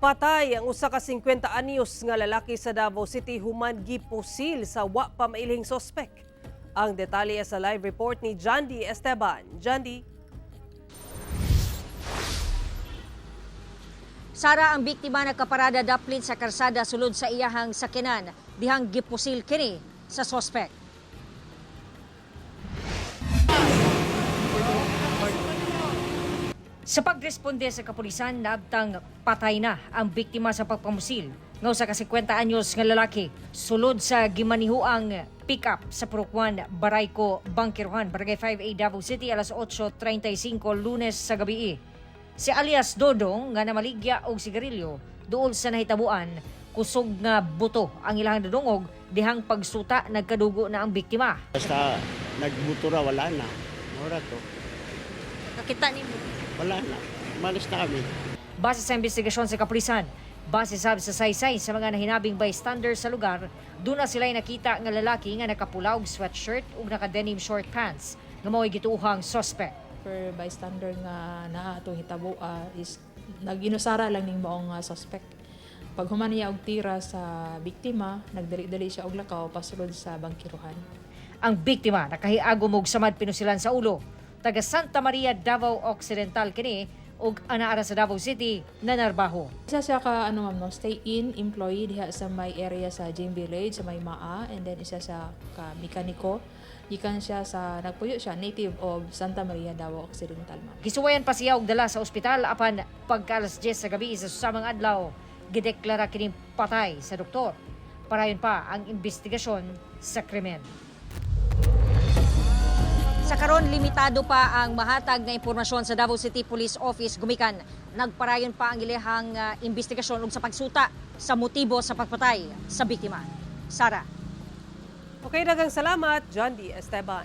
Patay ang usa ka 50 anyos nga lalaki sa Davao City human gipusil sa wa pa mailhing sospek. Ang detalye sa live report ni Jandy Esteban. Jandy. Sara, ang biktima nagkaparada daplin sa karsada sulod sa iyahang sakyanan dihang gipusil kini sa sospek. Sa pagresponde sa kapulisan, naabtang patay na ang biktima sa pagpamusil nga usa ka 50 anyos nga lalaki sulod sa gimanihuang pick-up sa Purok 1, Barayco, Bangkerohan, Barangay 5A, Davao City, alas 8:35 Lunes sa gabi. Si alias Dodong nga namaligya og sigarilyo duol sa nahitabuan, kusog nga buto ang ilang nadungog dihang pagsuta nagkadugo na ang biktima. Basta nagbutura, wala na. Mura to. Nakita nimo? Wala na. Umalis na kami. Base sa investigasyon sa kapulisan, base sab sa saysay sa mga nahinabing bystander sa lugar, doon na sila'y nakita nga lalaki nga nakapula og sweatshirt ug naka-denim short pants nga mao'y gituohang suspect. Per bystander nga naa atong hitabo is naginusara lang ning maong suspect. Pag human niya og tira sa biktima, nagdali-dali siya og lakaw pasulod sa bangkiruhan. Ang biktima nakahiagom og samad pinusilan sa ulo. Taga Santa Maria, Davao Occidental kini ug anaara sa Davao City nanarbaho. Isa siya ka ano ma'am no, stay in employee diha sa may area sa Jane Village sa may Maa, and then isa sa ka mekaniko. Gikan siya sa nagpuyo siya native of Santa Maria, Davao Occidental, ma'am. Gisuwayan pa siya og dala sa ospital apan pagka alas 10 sa gabi sa susamang adlaw gideklara kining patay sa doktor. Parayon pa ang investigasyon sa krimen. Sa karon, limitado pa ang mahatag nga impormasyon sa Davao City Police Office gumikan nagparayon pa ang ilahang investigasyon ug sa pagsuta sa motibo sa pagpatay sa biktima. Sara. Okay, daghang salamat, Jandy Esteban.